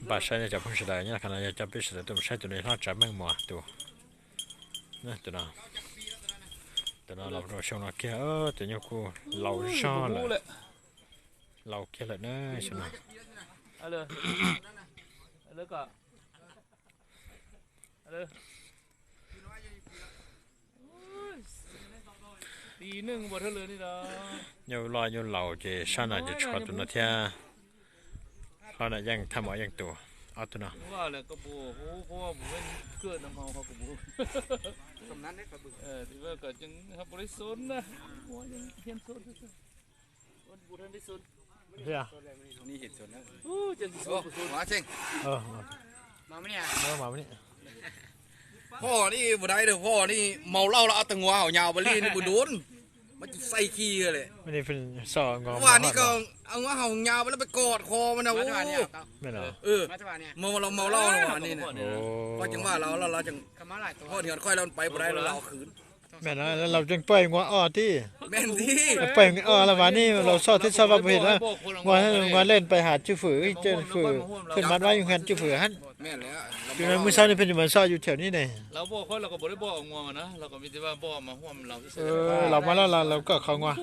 Npaj saib nej cov phooj sawv daws nyob qhov no yog coj peb sawv daws tuaj mus saib tus no yog hlob tsav meej muas tus, tus no, tus no los rau xyoo no kiag, tus nyuj kuj laus zog lawm, laus kiag lawm na xyoo no. Nyuj loj nyuj laus ces sab no ces tshuav tus no thiab, hlob no yeej thaj mom yeej tus, ob tug no. Pog ni ua dai, pog ni maus lauj los ob tug nguav haus nyas pas li ni pus dun, mas tsis xaij khi li. Ua ni ko, nguav haus nyas pas li peb kod kho mas na. Mas los maus lauj ni, koj tseem vaj los los tseem, koj niam koj los pais pas dai los khwv. Laus tseem pawg nguav os tib, pawg os los mas ni laus soj thiab soj vaj pus him na. Nguav, nguav leej pais has tswj fwm, tswj fwm, thiaj mas vaj yug nkan tswj fwm hab. Tus no muaj saub ni pheej mas soj yus chaws ni ne. Laus mas lauj, laus koj qhov nguav.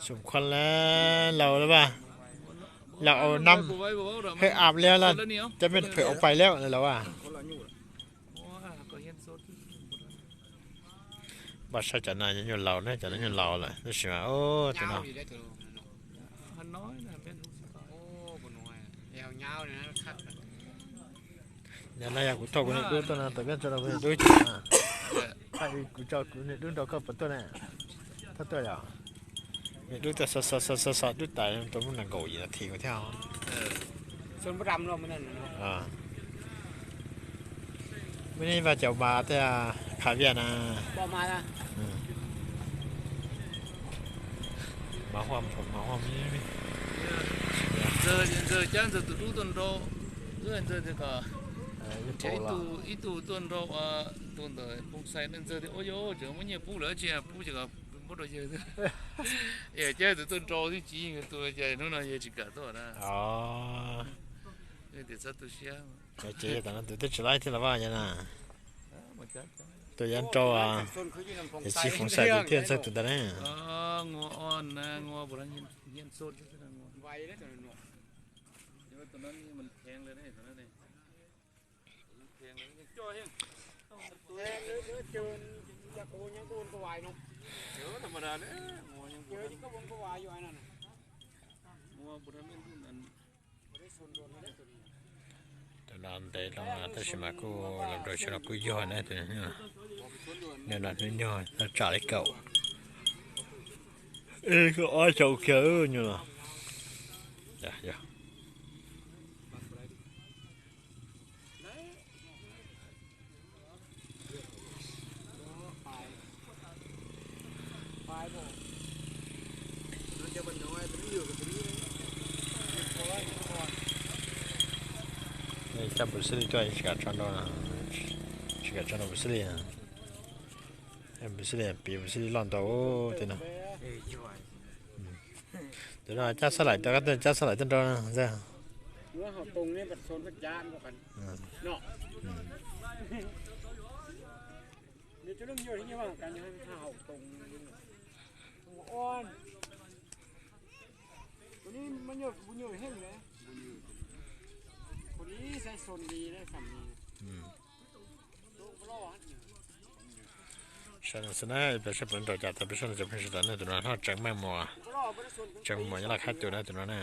Xum khuam laus lawm, laus nam, hwj am li lawm, cov mej phwm au pais lawm laus as. Npaj saib cov no nyuj laus ne, cov no nyuj laus lawm tab sis mas tus no. Yog no yog kuv thauj kuv niam dub tuaj no, tam peb tso rau kuv niam dub ces, kuv tso kuv niam dub nrog koj puas tuaj na? Thauj tuaj yom. Niam dub tuaj xov xov xov xov dub tas rau muab nees nkaum yim nas this kuv thiab. Muaj nej vaj caum mas thiaj khav viaj na. Mas huam mas huam. Ntxawg, ntxawg cab ntxawg tus dub tuaj nrau, ntxawg tias kom nrhiav ib tug, ib tug tuaj nrau tus ntawm Phooj Xais, ntxawg tias ua yog tseem muaj nyiaj pub lawm tsis pub ces kom muab rau yawg. Es cab tus tuaj nrau twb tsis yeej tus ces hnub no yawg tsis kam tuaj na. Tias txhob tu siab. Ces tam no tus twb tsis laib thiab los vaj yog na. Tus yuav nrau, ces tsis Phooj Xais tus thiaj txawj tus ntawd ne. Tus no ntev loo tab sis mas kuj los rau xyoo no kuj yog na, tus no, hnub no hnub nyoog tau tsam li kaum, ob xyoo kiag nyuj no. Cab npus xib li tuaj tsis kam tso nrau, tsis kam tso nrau npus xib li. Npus xib li piv npus xib li loj ntau tej no. Tus no cab sab laim tuaj, koj tuaj cab sab laim tuaj nrau ntxawg. Sawv daws xwb na, peb sawv daws nrog cov peb sawv daws cov phooj sawv daws ne, tus no hlob Tseev Meej Muas, Tseev Meej Muas nyob Laj Khab Tus na tus no na.